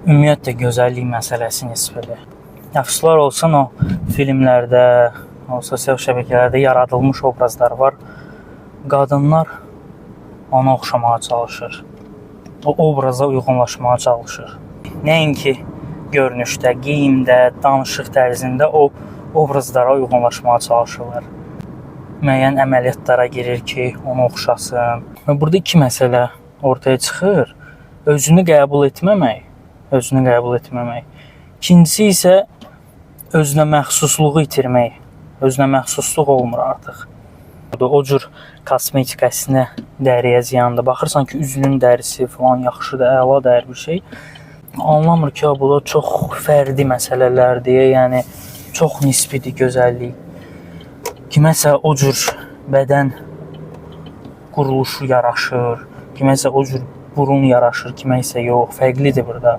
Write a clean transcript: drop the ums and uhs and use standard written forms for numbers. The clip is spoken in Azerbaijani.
Ümumiyyətlə gözəllik məsələsi nisbidir. Əfsuslar olsun o filmlərdə, o sosial şəbəkələrdə yaradılmış obrazlar var. Qadınlar ona oxşamağa çalışır. O obraza uyğunlaşmağa çalışır. Nəinki görünüşdə, geyimdə, danışıq tərzində o obrazlara uyğunlaşmağa çalışırlar. Müəyyən əməliyyatlara girir ki, ona oxşasın. Və burada iki məsələ ortaya çıxır. Özünü qəbul etməmək, özünü qəbul etməmək. İkincisi isə özünə məxsusluğu itirmək. Özünə məxsusluq olmur artıq. O cür kosmetika əslində dəriyə ziyandır. Baxırsan ki, üzünün dərisi falan yaxşıdır, əladır hər bir şey. Anlamır ki, bu da çox fərdi məsələlərdir, yəni çox nisbidir gözəllik. Kiməsə o cür bədən quruluşu yaraşır, kiməsə o cür burun yaraşır, kimə isə yox, fərqlidir burada.